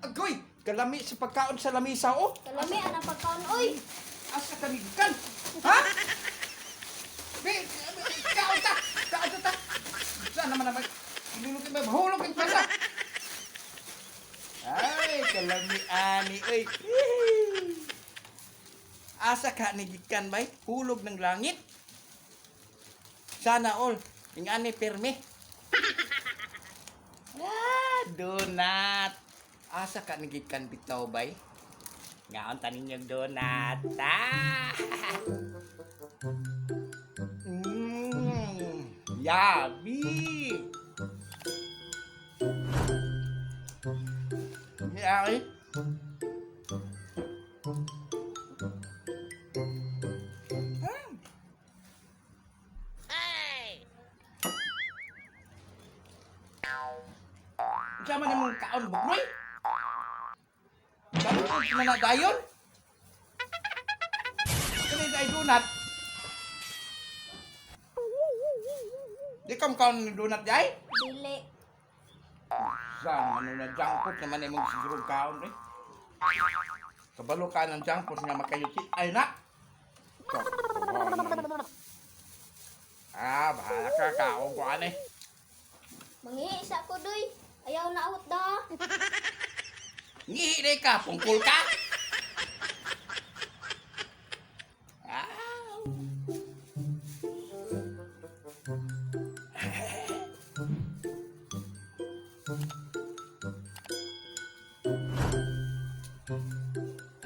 Agoy, kalami sa pagkaon sa lamisa oh. Kalami ang pagkaon oy. Asa ka nigikan? Ha? Be, kaon ta! Kaon ta ta! Saan naman naman? Ilulog ba? Hulog ang pasa! Ay, kalami ani, oy. Asa ka nigikan bay? Hulog ng langit? Sana all. Yung ani perme. Ah, donut. Asa ka nigikan bitaw bay? Ngaon tanin yung donut. Ah! Yummy! Yummy. Sama na mong kaon, buknoy? Kaon na na dayon? Kani ay donut. Di kam kaon ni donut jay? Dili. Sa ano na junk food naman imong siguro kaon eh. Kabalo ka ng junk food nga makayuti. Ay na. Ah, bahala ka kaon ko ani. Mangihi sa ko doy. Ayaw na ahot da. Ngihi day ka, pungkol ka. Ah.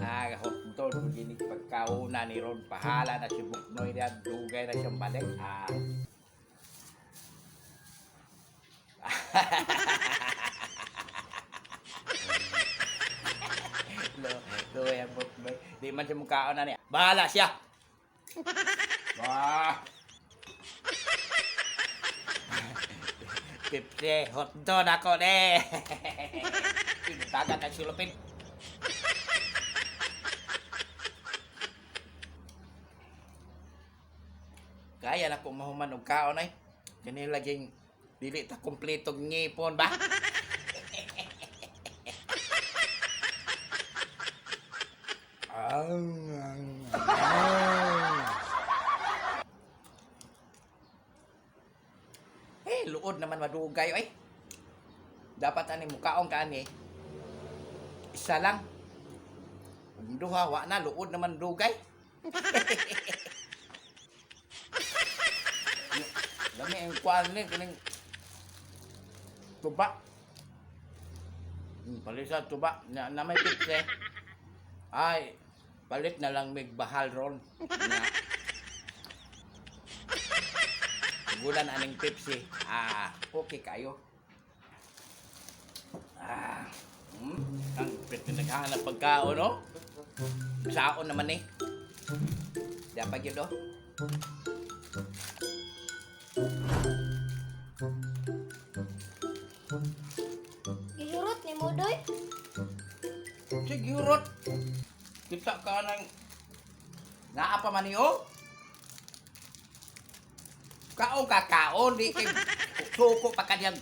Ah, hotdog, ginig pagkauna ni Ron. Pahala na si Buknoy na dugay na siyang balik. Ah. Lo, lo yan Buknoy. Di man siya mukhaon na niya. Bahala siya. Wah. Pipse, hotdog ako ne. Pintaga kay sulupin. Kaya na kung mahuman og kaon ay. Kani laging dili ta kumpleto og ngipon ba? Eh, luod naman madugay ay. Dapat ani mukaon ka ani. Isa lang. Ug duha wa na luod naman dugay. Lami ang kuan ni kining tuba. Palit sa tuba na, na may pitse. Ay, palit na lang mig bahal ron. Na. Gulan aning Pepsi. Ah, okay kayo. Ah, ang pit na naghahanap pagkaon, no? Saon naman eh. Dapat yun, oh. Gihurot ni mo doy. Sige, hurot. Kita ka ng naa pa man niyo. Kaon ka kaon di kay suko pa ka diyan.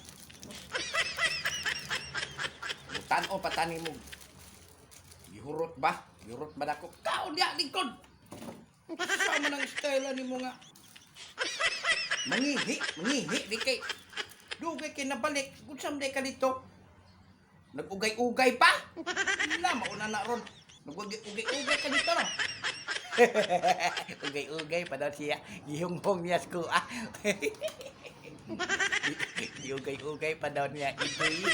Tan-o pa tani mo. Gihurot ba? Gihurot ba dako? Kaon diya lingkod. Sa man ang style nimo nga. Mangihi, mangihi di kay dugay kay nabalik. Unsam day ka dito? Nag-ugay-ugay pa? Wala, mauna na ron. Nag-ugay-ugay ka dito, no? Ugay-ugay pa daw siya. Gihunghong niya sa kuha. Giugay-ugay pa daw niya. Igoy.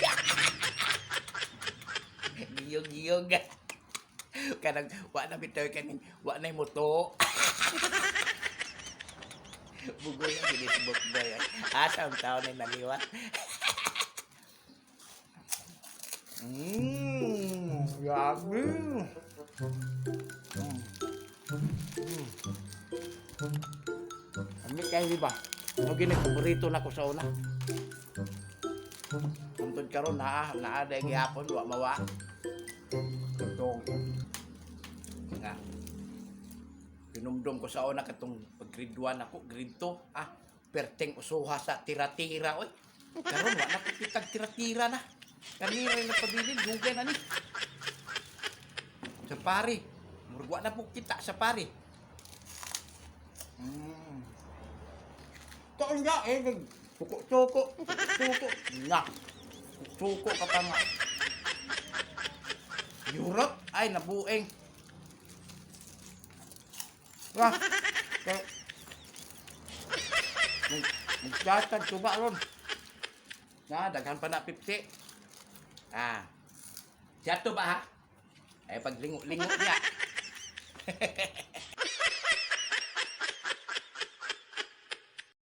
Giyog-giyog. Kanang, wa na bitaw kaning, wa na muto. Bugoy ang ginisbok daw yan. Asa ang tao na naliwat. Yummy. Ami kayo di ba? Mo gini paborito na ko sa una. Hantod karon naa naa day gihapon wa mawa. Katong nga pinumdum ko sa una katong pag grade 1 ako, grade 2, ah, perteng usuha sa tira-tira oy. Karon wa na ko kitag tira-tira na. Kanira na pabilin, dugay na ni. Sa pare. Murag wa na po kita sa pare. Taon nga eh, tuko-tuko, tuko, na. Tuko ka pa nga. Europe, ay nabueng. Wah, kay magtatag tuba ron. Na, daghan pa na 50. Ah. Siya to ba ha? Ay paglingo-lingo niya.